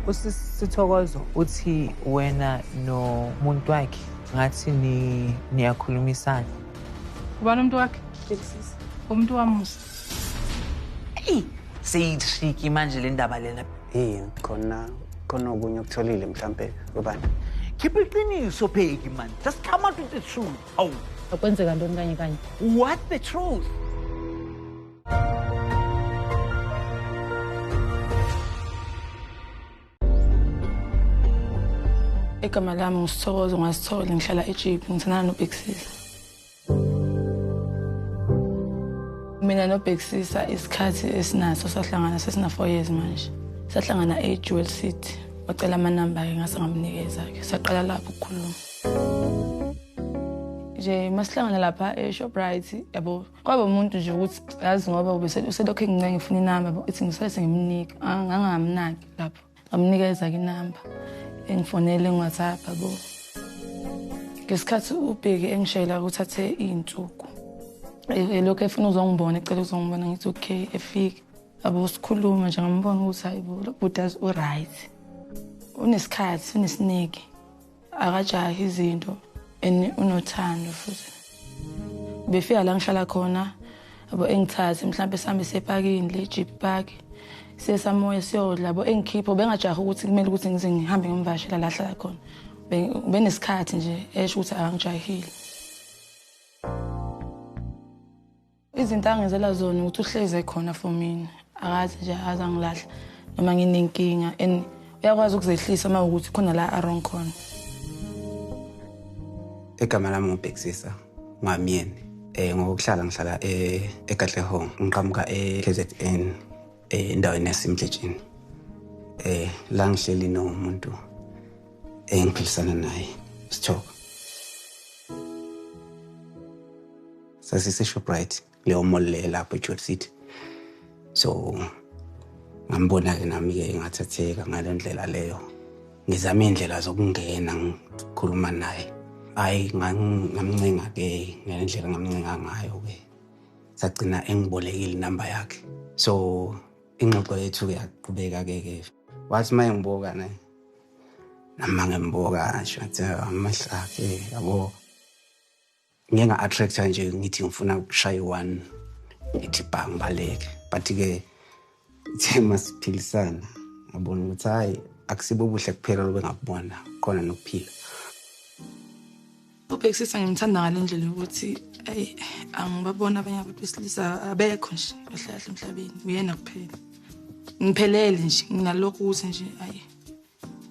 USithokozo uthi wena nomuntu wakhe ngathi niyakhulumisana. Ubani umuntu wakhe? Umuntu wamusa. Eyi, seyitriki manje le ndaba lena. Yini khona okunye okutholile mhlambe ubani? Khipha iqiniso Peggy man. Just come out with the truth. Oh. Akwenzeka ntoni kanye kanye? What the truth? Igama lami nguSithokozo ngasithola ngihlala eJeep ngithandana noBhekisisa. Mina noBhekisisa isikhathi esinaso sahlangana sesina 4 years manje. Sahlangana eJewel City. Wacela amanamba ke ngase ngamnikeza ke. Saqala lapho ukukhuluma. Nje masihlangana lapha eShoprite yabo. Kwaba umuntu nje ukuthi yazi ngoba uselokhu engincenga ngifuna inamba yabo ithi ngisale sengimnika. Ngangamnaki lapho. Ngamnikeza ke inamba. Engifonele ngiWhatsApp yabo. Ngesikhathi uBheki engishayela ukuthathe izinsuku. Elokhu efuna uzongibona ecela uzongibona ngithi okay efika. Yabo sikhuluma nje ngambona ukuthi hayibo lo bhuti u right. Unesikhathi unesineke. Akajahi izinto and unothando futhi. Befika la ngihlala khona yabo engithathe mhlambe sihambe sepakini le Jeep Park. Siye samoya siyodla yabo engikhipho bengajahi ukuthi kumele ukuthi ngize ngihambe ngimvashela la hlala khona. Benesikhathi nje esho ukuthi akangijahile. Izinto angenzela zona ukuthi uhleze khona for mina. Akazi nje azangilahla noma nginenkinga and uyakwazi ukuzehlisa uma ukuthi khona la a-wrong khona. Igama lami nguBhekisisa Ngamyeni. Ngokuhlala ngihlala eKatlehong, ngiqhamuka eKZN endaweni yaseMdletsheni. La ngihleli nomuntu engiphilisana naye, Sithoko. Sasise-Shoprite leyo mall le lapho eJewel City. So ngambona ke nami ke ngathatheka ngale ndlela leyo. Ngizama indlela zokungena ngikhuluma naye. Hayi ngamncenga ke ngendlela ngamncenga ngayo ke. Sagcina engibolekile inamba yakhe. So ingxoxo yethu ke yaqhubeka ke. Wathi maye ngibuka naye. Nami ngimbuka nje ngathi amahlakhe yabo. Ngiye nga-attracta nje ngithi ngifuna ukushaya one ngithi bang ngibaleke. But ke ithe masiphilisana ngabona ukuthi hayi akusibo ubuhle kuphela lobe ngakubona khona nokuphila. UBhekisisa ngimthanda ngale ndlela yokuthi ayi angibabona abanye abantu besilisa abekho nje kahle kahle emhlabeni uyena kuphela. Ngiphelele nje nginalokho ukuthi nje ayi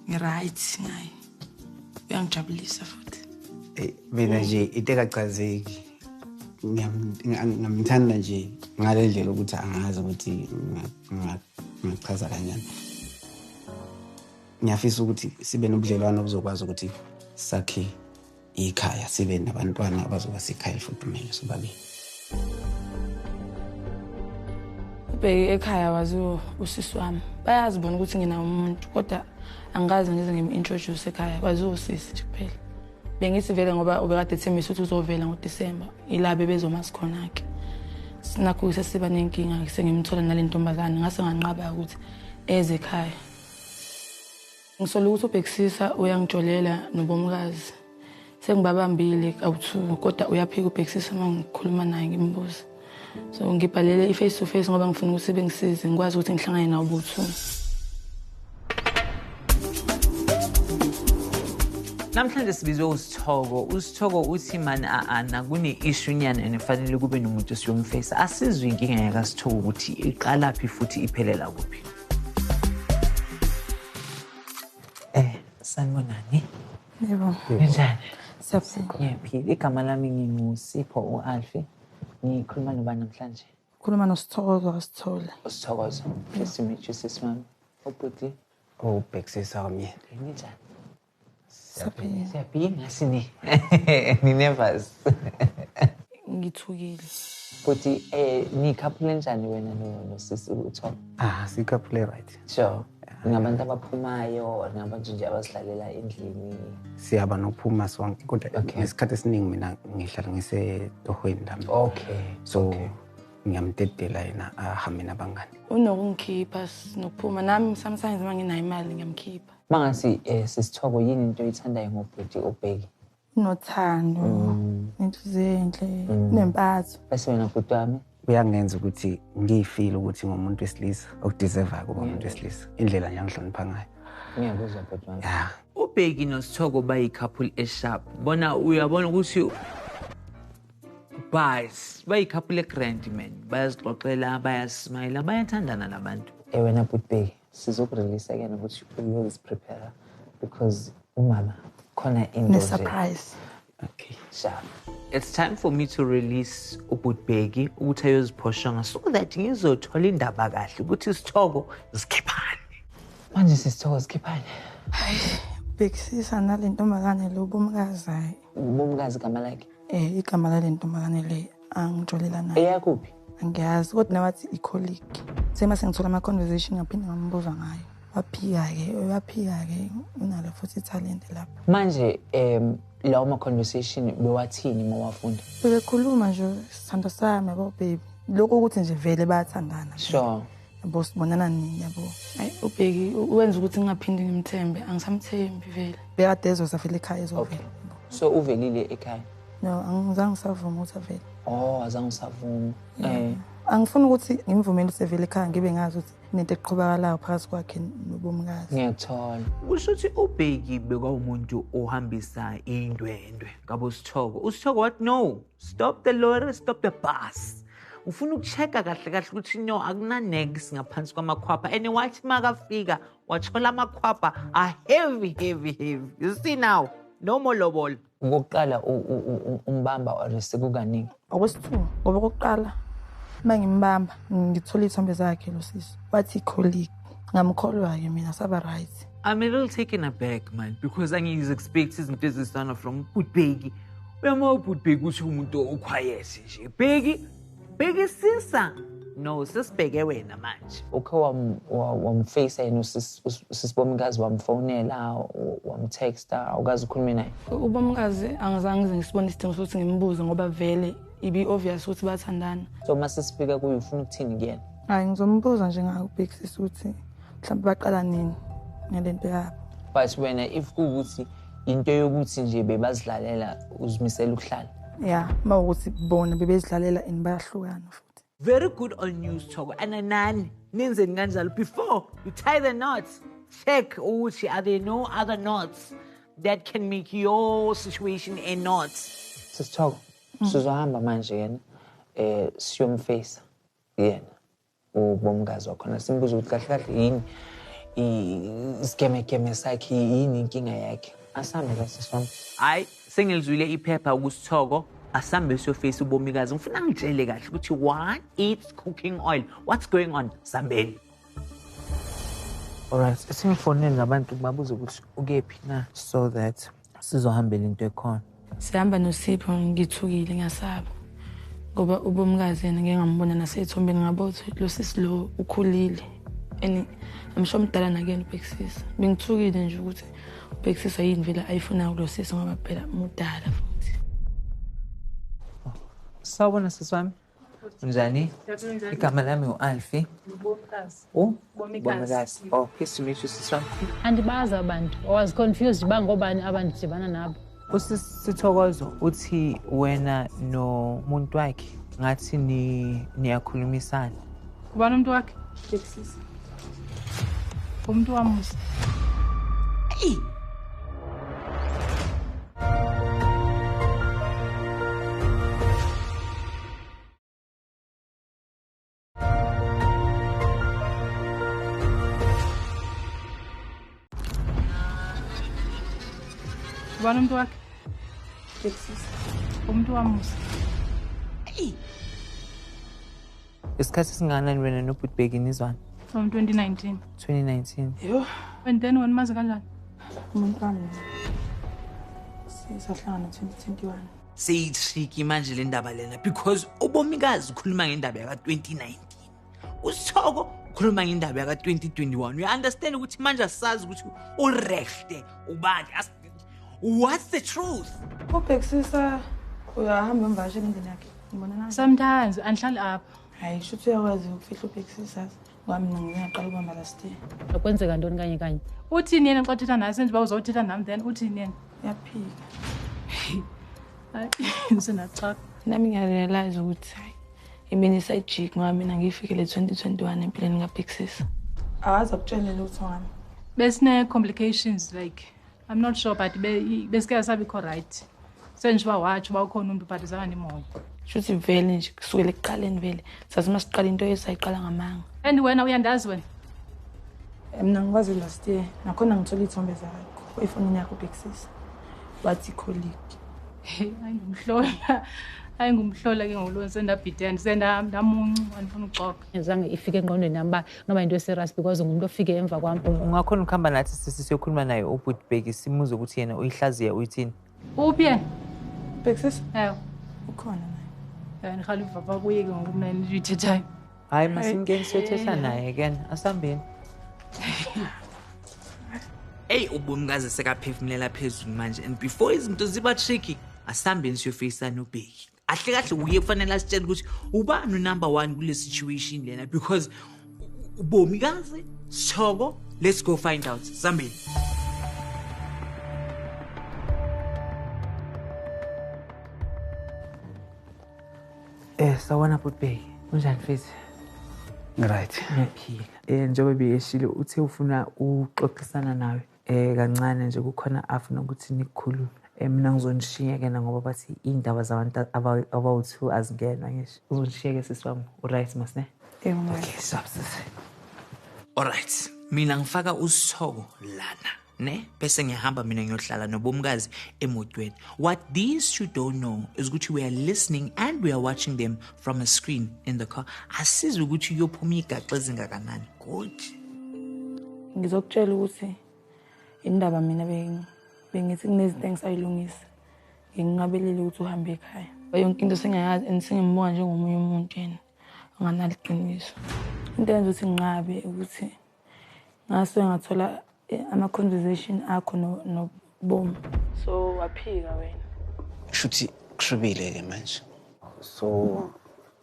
ngi-right ngaye. Uyangijabulisa futhi. Mina nje into engachazeki ngamthanda nje ngale ndlela ukuthi angazi ukuthi ngingachaza kanjani. Ngiyafisa ukuthi sibe nobudlelwano obuzokwazi ukuthi sakhe ikhaya sibe nabantwana abazoba sekhaya elifudumele sobabili. UBheki ekhaya waziwa usisi wami. Bayazi bona ukuthi nginawo umuntu kodwa angikaze ngize ngim-introduce ekhaya waziwa usisi nje kuphela. Bengithi vele ngoba ubekade ethembisa ukuthi uzovela ngoDisemba ila bebezomazi khona ke. Sinakho sesiba nenkinga sengimthola nale ntombazane ngase nganqaba ukuthi eze ekhaya. Ngisola ukuthi uBhekisisa uyangijolela nobomkazi. Sengibabambile awu2 kodwa uyaphika uBhekisisa uma ngikhuluma naye ngimbuza. So ngibhalele i-face to face ngoba ngifuna ukuthi bengisize ngikwazi ukuthi ngihlangane nawo bo2. Namhlanje sibizwe uSithoko. USithoko uthi man ana kune-issue nyana and fanele kube nomuntu esiyomfesa. Asizwe inkinga yakaSithoko ukuthi iqalaphi futhi iphelela kuphi. Sanibonani. Yebo. Ninjani? Siyaphila. Ngiyaphila. Igama lami nginguSipho u-Alfi. Ngikhuluma nobani namhlanje? Khuluma noSithokozo kaSithole. USithokozo. Pleased to meet you sis wami. Ubhuti? UBhekisisa Ngamyeni. Ninjani? Siyaphila. Siyaphila ngasini. Ni nervous. Ngithukile. Futhi ni-couple njani wena nosisi uThoko? Si-couple right. Sure. Ngabantu abaphumayo, ngabantu nje abazihlalela endlini. Siyaba nokuphuma sonke kodwa ngesikhathi esiningi mina ngihlala ngisetohweni lami. Okay. So Ngiyamdedela yena ahambe nabangani. Unokungikhipha nokuphuma nami sometimes uma nginayo imali ngiyamkhipha. Mangasi sisithoko yini into oyithandayo ngobhuti uBheki? Unothando, inhliziyo enhle, nempatho. Bese wena bhuti wami uyangenza ukuthi ngiyifeel ukuthi ngumuntu wesilisa, okudeserve ukuba umuntu wesilisa. Indlela nje angihlonipha ngayo. Ngiyakuzwa bhuti wami. Yeah. uBheki noSithoko bayi-couple esharp. Bona uyabona ukuthi bayi-couple egrand man. Bayazixoxela, bayasmile, bayathandana labantu. Wena bhuti Bheki, sizokurelease again ukuthi uyoziprepare because umama khona into nje. Surprise. Okay. Sharp. It's time for me to release ubhuti Bheki ukuthi ayoziphoshonga so that ngizothola indaba kahle ukuthi isithoko zikhiphane. Manje sisithoko zikhiphane. Hayi, bhekisisa nale ntombazane lo bomkazi hayi. Ubomkazi igama lakhe? Igama lale ntombazane le angijolela nayo. Eyakuphi? Angiyazi kodwa nawathi i-colleague. Sema sengithola ama-conversation ngaphinde ngambuza ngayo. Waphika-ke unalo futhi ithalente lapho. Manje lawo ma-conversation bewathini uma wafunda? Bebekhuluma nje sithando sami yabo baby. Lokho ukuthi nje vele bayathandana. Sure. Yabo sibonana nini yabo. Hayi uBheki wenza ukuthi ngingaphindi ngimthembe, angisamthembi vele. Bekade ezoza vele ekhaya ezovela. So uvelile ekhaya? No, angizange ngisavuma ukuthi avele. Oh, azange usavuma. Angifuni ukuthi ngimvumele ukuthi evele ekhaya ngibe ngazi ukuthi nento eqhubakalayo phakathi kwakhe nobomkazi. Ngiyakuthola. Kusho ukuthi uBheki bekwawumuntu ohambisa indwendwe ngabo Sithoko. uSithoko wathi no, stop the lorry, stop the bus. Ufuna ukuchecka kahle kahle ukuthi no akuna next ngaphansi kwamakhwapha. And wathi makafika wathola amakhwapha are heavy heavy heavy. You see now, no more lobolo. Ngokuqala umbamba or sekukaningi? Okwesithu, ngoba okokuqala uma ngimbamba ngithola iy'thombe zakhe lo sisi. Wathi colleague. Ngamkholwa-ke mina saba right. I'm a little taken aback man because angizi-expect izinto ezisana from ubhuti. Uyama ubhuti ukuthi umuntu oquiet nje. Bheki, bhekisisa. No, sesibheke wena manje. Ukhe wamface yena usisibomkazi wamfonela, wamtexta, awukazi ukhulume naye? Ubomkazi angizange ngize ngisibone isidingo sokuthi ngimbuze ngoba vele ibi obvious ukuthi bathandana. So mase sifika kuye ufuna ukuthini kuyena? Hayi ngizombuza nje ngakubhekisisa ukuthi mhlawumbe baqala nini ngalento yabo. But wena if kuwukuthi into yokuthi nje bebazidlalela uzimisela ukuhlala. Yeah, mawukuthi bona bebezidlalela and bayahlukana futhi. Very good on news talk. And nani nenzeni kanjalo before you tie the knots, check ukuthi are there no other knots that can make your situation a knot. Sisithoko, sizohamba manje yena siyomface yena ubomkazi wakhona simbuze ukuthi kahle kahle yini isigemegeme sakhe yini inkinga yakhe. Asambe la siswami. Hayi sengilizwile iphepha kusithoko. Asambe siyofesa ubomikazi. Ngifuna ngitshele kahle ukuthi what is cooking oil? What's going on? Sambeni. Alright, singifonele nabantu babuze ukuthi ukephi na so that sizohambela into ekhona. Sihamba noSipho ngithukile ngiyasaba. Ngoba ubomkazi yena ngeke ngambona naseyithombeni ngabo ukuthi lo sisi lo ukhulile. And I'm sure mdala nakuyena ubhekisisa. Bengithukile nje ukuthi ubhekisisa yini vele ayifunayo kulo sisi ngoba phela mudala futhi. Sawubona sisi wami. Unjani? Igama lami u-Alfie. Bomikazi. Oh, pleased to meet you sisi wami. Andibazi abantu. I was confused uba ngobani abandidibana nabo. USisithokozo uthi wena nomuntu wakhe ngathi niyakhulumisana. Ubani umuntu wakhe? Bhekisisa. Umuntu wami. Hey! Ubani umuntu wakhe? Umuntu wami. Hey! Isikhathi esingakanani wena nobhuti Bheki nizwana? From 2019. 2019. Yo. And then wena mazi kanjani? Umuntu wami. Sisahlangana 2021. Seyitricky manje le ndaba lena because ubomikazi ukhuluma ngendaba yaka 2019. USithoko ukhuluma ngendaba yaka 2021. We understand ukuthi manje asazi ukuthi urechte ubani. What's the truth? Ubhekisisa uyahamba emvashela endlini yakhe. Ngibona na. Sometimes andihlali apha. Hayi shuthi uyakwazi ukufihla uBhekisisa ngoba mina ngiyaqala ukubamba last year. Akwenzeka ntoni kanye kanye? Uthini yena xa uthetha naye senje uba uzawuthetha nam then uthini yena? Uyaphika. Hayi ngisenaxaka. Nami ngiyarealize ukuthi hayi imini isayijiki ngoba mina ngiyifikele 2021 empilweni kaBhekisisa. Awazi akutshele lutho ngami. Besine-complications like I'm not sure but besike asabikho right. Senje uba watsho uba ukhona umntu but zange ndimhoye. Shuthi vele nje kusukela ekuqaleni vele sathi masiqala into esayiqala ngamanga. And wena uyandazi wena? Mina ngikwazi last year nakhona ngithola iy'thombe zakho efonini yakho uBhekisisa. Wathi colleague. Hayi ngumhlola. Hayi ngumhlola ke ngoku sendabhideni sendamuncu andifuna uxoxa. Zange ifike engqondweni yami uba noba yinto eserious because ngumuntu ofike emva kwam. Ungakhona ukuhamba nathi sisi siyokhuluma naye ubhuti Bheki simuze ukuthi yena uyihlaziya uyithini. Uphi yena? Bhekisisa? Ewe. Ukhona naye. Ndirhala uvapha kuye ke ngoku mna into uyithethayo. Hayi masingeni siyothetha naye ke asambeni. Eyi ubomkazi sekaphefumulela phezulu manje and before izinto ziba tricky asambeni siyofeyisana uBheki. Ahle kahle uye kufanele asitshele ukuthi ubani unumber 1 kule situation lena because ubomikazi Sithoko, let's go find out. Sambeni. Sawubona bhuti Bheki. Unjani mfethu? Right. Ngiyaphila. Njengoba beyeshile uthe ufuna uxoxisana nawe kancane nje kukhona afuna ukuthi nikukhulume. Mina ngizonishiya ke ngoba bathi iy'ndaba zabantu abawu-2 azingenwa ngisho. Uzonishiya ke sisi wami. Uright masne? Yebo. Okay, stop sisi. Alright. Mina ngifaka uSithoko lana, ne? Bese ngiyahamba mina ngiyohlala nobomkazi emotweni. What these two don't know is ukuthi we are listening and we are watching them from a screen in the car. Asizwe ukuthi uyophuma igaxa ezingakanani. Good. Ngizokutshela ukuthi indaba mina bengithi kunezinto engisayilungisa. Nginqabelile ukuthi uhambe ekhaya. Yonke into sengiyayazi and sengimbuka njengomunye umuntu yena onganaliqiniso. Into eyenza ukuthi nginqabe ukuthi ngasuke ngathola ama-conversation akho noBomi. So waphika wena. Shuthi kushubile-ke manje. So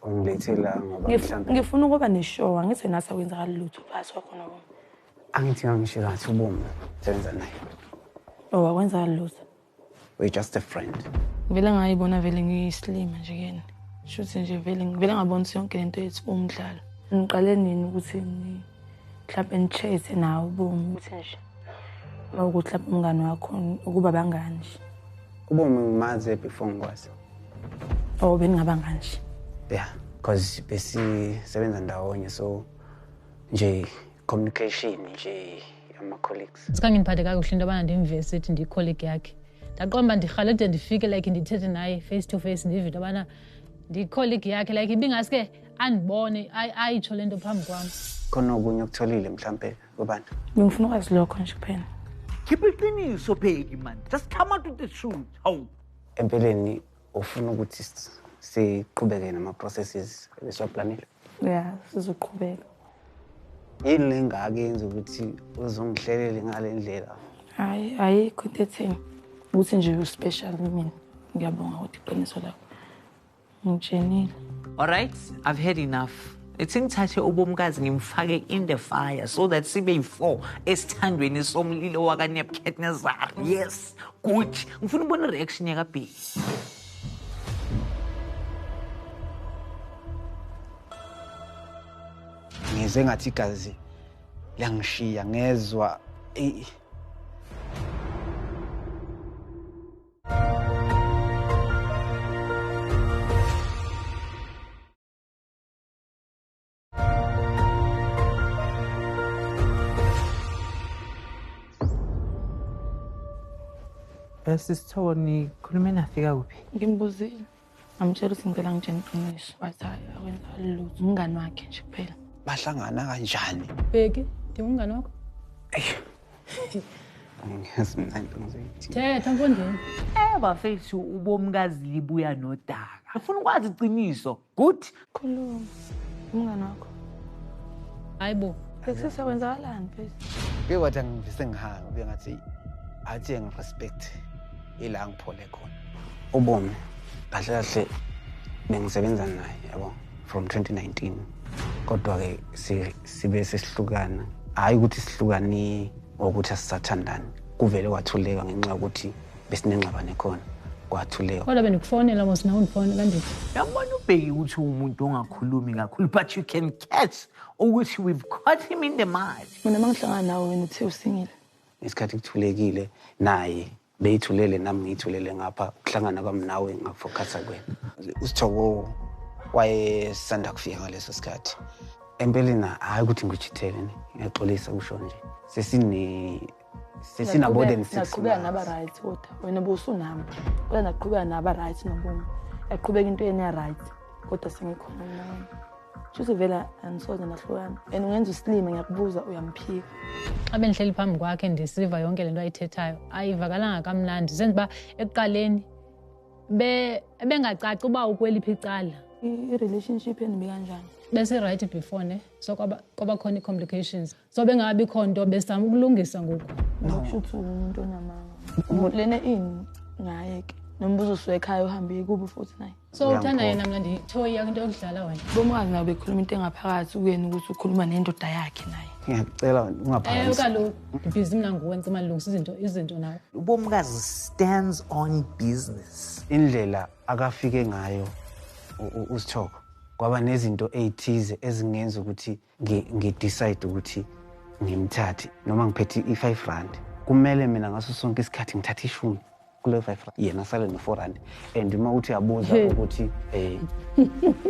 ungilethela ngoba mhlawumbe ngifuna ukuba neshow angithi wena asakwenzakali lutho phasi kwakho noBomi. Angithi ngisho kathi uBomi sebenza naye. Oh akwenzakali lutho. We're just a friend. Vele ngayibona vele ngiyislima nje kuyena. Shuthi nje vele ngabona ukuthi yonke lento yethu umdlalo. Ngiqale nini ukuthi mhlawumbe nithethe nawe uBomi ukuthi nje mawukuthi mhlawumbe umngane wakho ukuba bangani nje. uBomi ngimaze before ngikwazi. Oh beningabangani nje. Yeah, because besisebenza ndawonye so nje communication nje ama colleagues. Sikhange ndiphathe kakuhle into yobana ndimve esithi ndiyicolleague yakhe. Ndaqonda uba ndirhale de ndifike like ndithethe naye face to face ndive into yobana ndiyicolleague yakhe like ibingaske andibone ayitsho le nto phambi kwam. Khona okunye okutholile mhlambe kubantu. Ngifuna ukwazi lokho nje kuphela. Khipha iqiniso Bheki man. Just come out with the truth. Hawu. Empeleni ufuna ukuthi siqhubeke nama processes ebesiwaplanile. Yeah, sizoqhubeka. Yini lengaka yenza ukuthi uzongihlelele ngale ndlela? Hayi, ayikho into etheni. Ukuthi nje uspecial mina. Ngiyabonga ukuthi iqiniso lakho. Ngitshenile. All right, I've had enough. Ithi ngithathe ubomkazi ngimfake in the fire so that sibe yi-4 esithandweni somlilo wakaNebuchadnezzar. Yes, good. Ngifuna ukubona i-reaction yakaBheki. Ngizwe ngathi igazi liyangishiya ngezwa Sisithoko nikhulume nafika kuphi? Ngimbuzile. Ngamtshela ukuthi ngicela ngitshene iqiniso. Wathi hayi akwenzakali lutho. Umngani wakhe nje kuphela. Bahlangana kanjani? Bheki, ndingumngani wakho? Angiyazi mina into ngizoyithi. Thetha mfondini. Bafethu ubomkazi libuya nodaka. Ufuna ukwazi iqiniso. Good. Khuluma. Umngani wakho. Hayi bo. Bhekisisa kwenzakalani phela? Kuye kwathi angivise ngihambe kuye ngathi athi ngirespect ila ngiphole khona. Ubomi kahle kahle bengisebenza naye yabo. from 2019. Kodwa-ke sibe sesihlukana. Hhayi ukuthi sihlukane ngokuthi asisathandani. Kuvele kwathuleka ngenxa yokuthi besinengxabano khona. Kwathuleka. Kodwa bendikufonela mos nawe undifonela ndithi. Uyabona uBheki ukuthi uwumuntu ongakhulumi kakhulu, but you can catch ukuthi we've caught him in the mud. Mina uma ngihlangana nawe wena uthe usingile. Isikhathi kuthulekile naye beyithulele nami ngiyithulele ngapha ukuhlangana kwami nawe ngafocusa kwena. USithoko wayesanda kufika ngaleso sikhathi. Empeleni hhayi ukuthi ngikuchithele ne, ngiyaxolisa kusho nje. Sesina more than 6 Naqhubeka months. naba right kodwa wena ubusunami. Kodwa naqhubeka naba right nobomi. Yaqhubeka into yena right kodwa sengikhona mina wena. Shuthi vele anisoze nahlukana. And ungenza usilime ngiyakubuza uyamphika. Xa bendihleli phambi kwakhe ndisiva yonke le nto ayithethayo ayivakalanga kamnandi. Senza uba ekuqaleni ebengacaci uba ukweliphi icala. I-relationship yenu ibikanjani? Bese-right before ne, so kwaba khona ii-complications. So bengabikho nto besizama ukulungisa ngoku. Ngokusho ukuthi umuntu onamanga. Lena ini ngaye ke. Nombuzo usuke ekhaya uhambe kubo futhi naye. So uthanda Uyangiphoxa. yena mna ndiyithoyi yakho into yokudlala wena. Bomkazi nawe bekhuluma into engaphakathi kuyena ukuthi ukhuluma nendoda yakhe naye. Ngiyacela Ewe ungaphakamisi. kaloku ndibhizi mna nguwe Ncima ndilungisa izinto nawe. Ubomkazi stands on business. Indlela akafike ngayo uSithoko kwaba nezinto ey'thize ezingenza ukuthi ngi-decide ukuthi ngimthathe noma ngiphethe i-5 rand. Kumele mina ngaso sonke isikhathi ngithathe 10 kuleyo 5 rand, yena asale no-4 rand. And uma uthi uyabuza ukuthi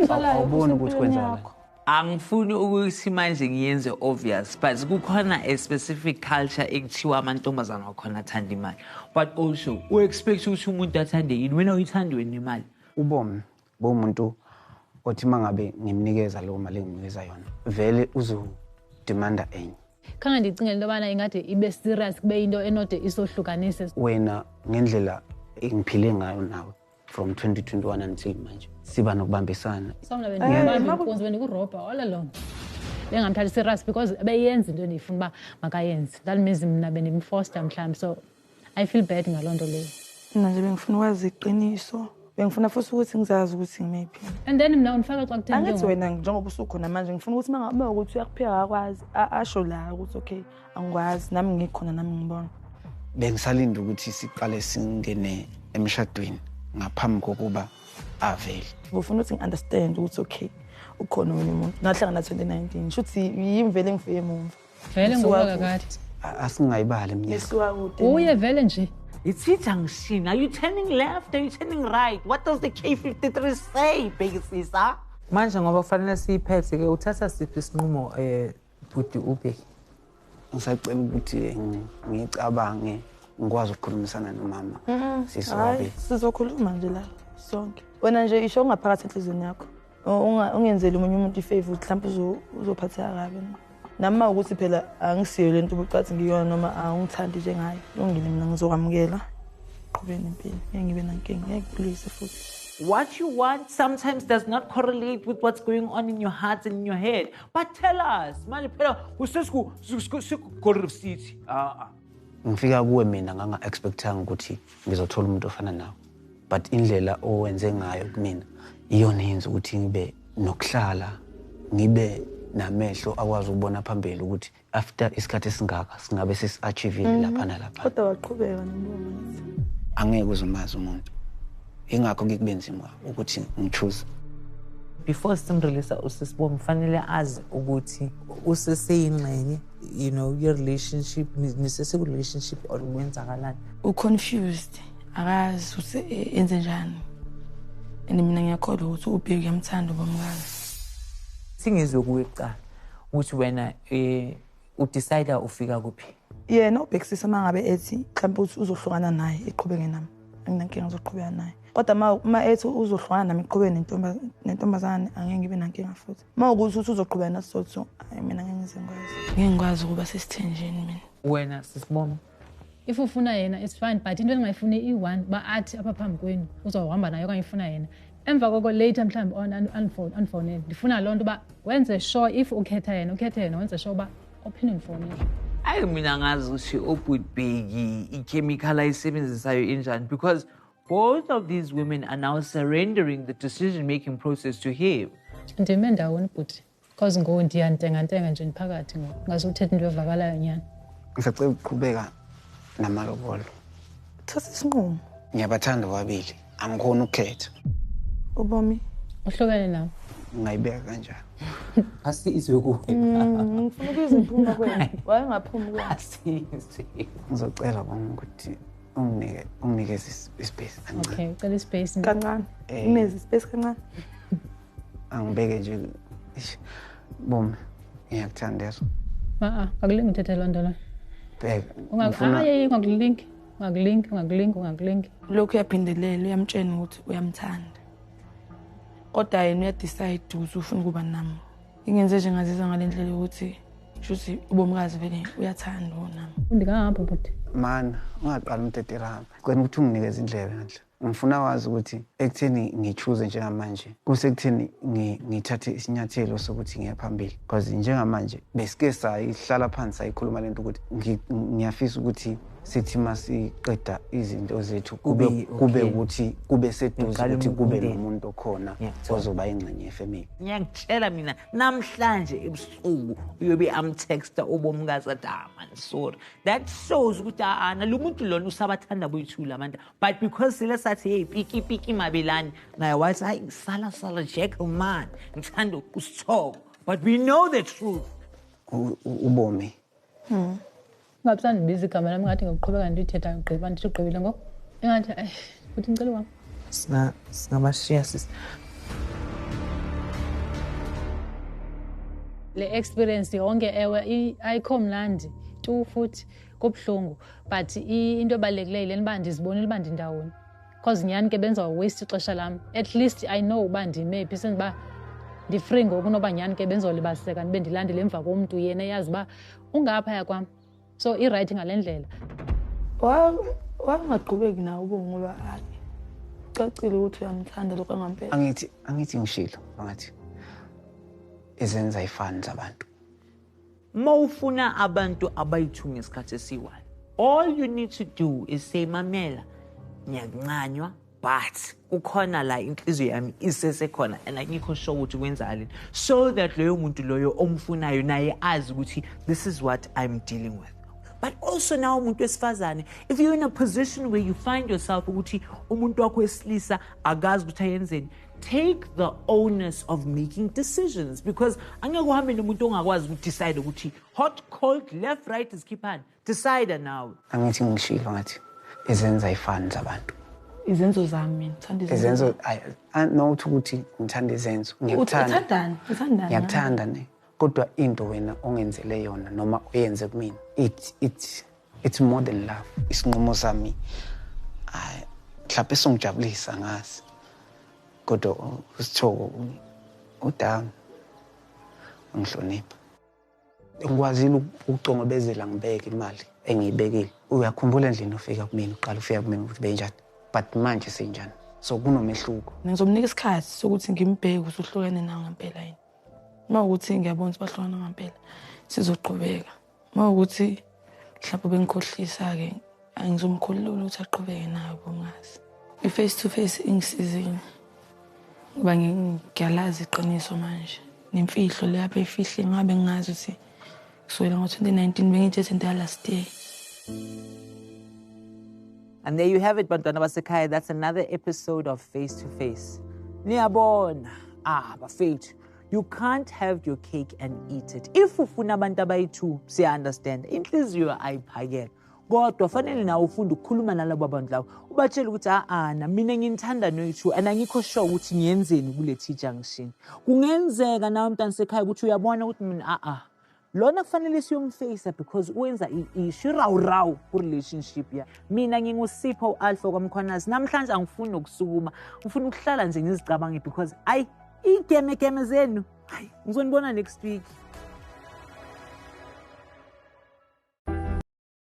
awuboni ukuthi kwenzakalani. Angifuni ukuthi manje ngiyenze obvious, but kukhona a specific culture ekuthiwa amantombazana wakhona athanda imali. But also, u-expect ukuthi umuntu athande yini? Wena uyithandi wena imali. Ubomi bomuntu othi mangabe ngimnikeza leyo mali engimnikeza yona, vele uzodemanda enye. Khange ndicingele into yobana ingade ibe serious kube yinto enode isohlukanise. Wena ngendlela engiphile ngayo nawe from 2021 until manje siba nokubambisana. So mna bendikubamba inkunzi bendikurobha all along. Bengamthathi serious because ebeyenza into endiyifuna uba makayenze. That means mna bendimfoster mhlawumbi, so I feel bad ngaloo nto leyo. Mina nje bengifuna ukwazi iqiniso. Bengifuna futhi ukuthi ngizazi ukuthi ngimephi. And then mna undifaka xa kutheni ke Angithi ngoku? wena njengoba usukhona manje ngifuna ukuthi uma ukuthi uyakupheka akwazi asho la ukuthi okay angikwazi nami ngikhona nami ngibona. Bengisalinda ukuthi siqale singene emshadweni ngaphambi kokuba avele. Ngifuna ukuthi ngi-understand ukuthi okay ukhona wena umuntu. Nahlangana 2019 shuthi yimi vele ngifike emuva. Vele Ngisuka ngokuba kude. kakade. Asingayibali iminyaka. Ngisuka kude. Uye vele nje. It's i-junction. Are you turning left? Are you turning right? What does the K53 say, Bhekisisa? Manje ngoba kufanele siyiphethe ke uthatha siphi isinqumo bhuti uBheki? Ngisacela ukuthi ngicabange ngikwazi ukukhulumisana nomama. Hayi, Sisobabili. sizokhuluma nje la sonke. Wena nje isho ongaphakathi enhliziyweni yakho. Ungenzeli omunye umuntu i-favor ukuthi mhlawumbe uzophatheka kabi. Nami uma ukuthi phela angisiyo le nto ubucathi ngiyona noma awungithandi njengayo. Lungile mina ngizokwamukela. Qhubeke nempilo. Ngeke ngibe nankinga, ngeke ngikulwise futhi. What you want sometimes does not correlate with what's going on in your heart and in your head. But tell us, manje phela usesiku City. Ngifika kuwe mina nganga-expectanga ukuthi ngizothola umuntu ofana nawe. But indlela owenze ngayo kumina iyona eyenza ukuthi ngibe nokuhlala, ngibe namehlo akwazi ukubona phambili ukuthi after isikhathi esingaka singabe sesi-achievile lapha nalapha. Kodwa waqhubeka nombongo ngithi. Angeke uze umazi umuntu. Ingakho ke kube nzima ukuthi ngi-choose. Before simrelease usisibomi fanele azi ukuthi useseyingxenye, you know, your relationship, nisese-relationship or kwenzakalani. U-confused, akazi ukuthi enze njani. And mina ngiyakholwa ukuthi uBheki uyamthanda ubamkazi. Singizwe kuwe kuqala ukuthi wena udecide ufika kuphi. Yena uBhekisisa uma ngabe ethi mhlawumbe uthi uzohlukana naye eqhubeke nami. Anginankinga ngizoqhubeka naye. Kodwa uma ethi uzohlukana nami eqhubeke nentombazane angeke ngibe nankinga futhi. Uma ukuthi uthi uzoqhubeka nasotho, hayi mina ngeke ngize ngikwazi. Ngeke ngikwazi ukuba sesithenjini mina. Wena sisibonga. If ufuna yena it's fine, but into endingayifuni iyi-one uba athi apha phambi kwenu uzohamba naye okanye ifuna yena. Emva koko later mhlawumbi on andifowunele. Ndifuna loo nto uba wenze sure if ukhetha yena, ukhethe yena, wenze sure uba uphinde undifowunele. Hayi mina ngazi ukuthi uBheki i-chemical ayisebenzisayo injani, because both of these women are now surrendering the decision-making process to him. Ndime ndawoni bhuti, because ngoku ndiyantengantenga nje ndiphakathi ngoku. Ngase uthetha into evakalayo nyhani. Ngisacela ukuqhubeka namalobolo. Thatha isinqumo. Ngiyabathanda bobabili, angikhoni ukukhetha. Ubomi. Uhlukane nami. Ngingayibeka kanjani? Asizwe kuwe. Ngifuna ukuzwa iphuma kwena. Wayengaphumi kwena. Asizwe. Ngizocela bonke ukuthi unginikeze ispace kancane. Okay, ucela ispace. Kancane. Unezi space kancane. Angibeke nje. Eish, Bomi, ngiyakuthanda yeso. A-a, akulingi uthethe loo nto leyo. Bheka, ngifuna Hayi, ungakulingi. Ungakulingi, ungakulingi, ungakulingi. Lokhu uyaphindelela uyamtshela ukuthi uyamthanda. Kodwa yena uyadecide ukuthi ufuna ukuba nami. Ingenze nje ngazizwa ngale ndlela yokuthi shuthi ubomkazi vele uyathanda nami. Ndingahamba bhuti. Mana, ungaqali umteterama. Cela ukuthi unginikeze indlebe ngandla. Ngifuna wazi ukuthi ekutheni ngichoose njengamanje kusekutheni ngithathe isinyathelo sokuthi ngiye phambili, because njengamanje besike sayihlala phansi sayikhuluma lento ukuthi ngiyafisa ukuthi sithi masiqeda izinto zethu kube Kube kube okay. ukuthi kube seduze Ngiqala ukuthi kube umndeni. nomuntu okhona Ngiyakuthola. ozoba ingxenye yefamily. Ngiyakutshela mina namhlanje ebusuku uyobe amtexta ubomkazi athi, ah man, sorry. That shows ukuthi ana lo muntu lona usabathanda boyithula abantu, but because sile sathi hey, piki piki mabelani naye wathi hayi, sala sala Jack man, ngithanda usithoko, but we know the truth. Ubomi. Ungabi sandibiza igama lam, ngathi ngokuqhubeka ndiyithetha ugqiba ndithi ugqibile ngoku. Ingathi ayi futhi ngicela wam. Singabashiya sisi. Le experience yonke ewe ayikho mnandi tu futhi kubuhlungu, but into ebalulekileyo yile uba ndizibonile uba ndindawoni, because nyhani ke benza waste ixesha lam. At least I know uba ndime phi, sendiba ndifree ngoku noba nyhani ke benzolibaziseka ndibe ndilandele emva komntu yena eyazi uba ungaphaya kwam. So irayithi ngale ndlela. Wangaqhubeki nawe ubomi ngoba hayi cacile ukuthi uyamthanda lokho ngampela. Angithi ngishilo ngathi izenza ayifani zabantu. Mawufuna abantu abayi-2 ngesikhathi esiyi-1, all you need to do is say, mamela, ngiyakuncanywa, but kukhona la inhliziyo yami isesekhona and angikho sure ukuthi kwenzakaleni, so that loyo muntu loyo omfunayo naye azi ukuthi this is what I'm dealing with. But also now umuntu wesifazane, if you're in a position where you find yourself ukuthi umuntu wakho wesilisa akazi ukuthi ayenzeni, take the onus of making decisions, because angeke uhambe nomuntu ongakwazi ukudecide ukuthi hot, cold, left, right isikhiphani. Decide nawe. Angithi ngishilo ngathi izenza ayifani zabantu. Izenzo zami mina ngithanda Izenzo not ukuthi ngithanda izenzo, Uthi ngiyakuthanda. uthandani? Uthandani? Ngiyakuthanda ne. Kodwa into wena ongenzele yona noma oyenze kumina, it's more than love. Isinqumo sami hayi mhlawumbe songijabulisa ngazi. Kodwa usithoko udami ngihlonipha. Ngikwazile ukucongobezela ngibeke imali engiyibekile. Uyakhumbula endlini ufika kumina, uqala ufika kumina ukuthi benjani, but manje senjani, so kunomehluko. Ngizomnika isikhathi sokuthi ngimbheke ukuthi uhlukene nawe ngempela yini. Uma ukuthi ngiyabona ukuthi bahlukana ngempela, sizoqhubeka. Uma ukuthi mhlawumbe bengikhohlisa-ke, angizomkhulula ukuthi aqhubeke nayo bongazi. I-face to face ingisizile ngoba ngiyalazi iqiniso manje. Nemfihlo le apha efihle ngabe ngingazi ukuthi kusukela ngo-2019 bengithethe into ya-last year. And there you have it, bantwana basekhaya. That's another episode of Face to Face. Niyabona, bafethu, you can't have your cake and eat it. If ufuna abantu abayi-2, siya-understand. Inhliziyo ayiphakela. Kodwa fanele nawe ufunde ukukhuluma nalabo bantu labo. Ubatshele ukuthi a-ana, mina nginithanda noyi-2 and angikho sure ukuthi ngiyenzeni kule T-junction. Kungenzeka nawe mntwana sekhaya ukuthi uyabona ukuthi mina a-a. Lona kufanele siyomfacea because uwenza ishirawurawu ku-relationship ya. Mina nginguSipho u-Alpha kwaMkhwanazi. Namhlanje angifuni nokusukuma, ngifuna ukuhlala nje ngizicabange because ayi igemegeme zenu. Hayi, ngizonibona next week.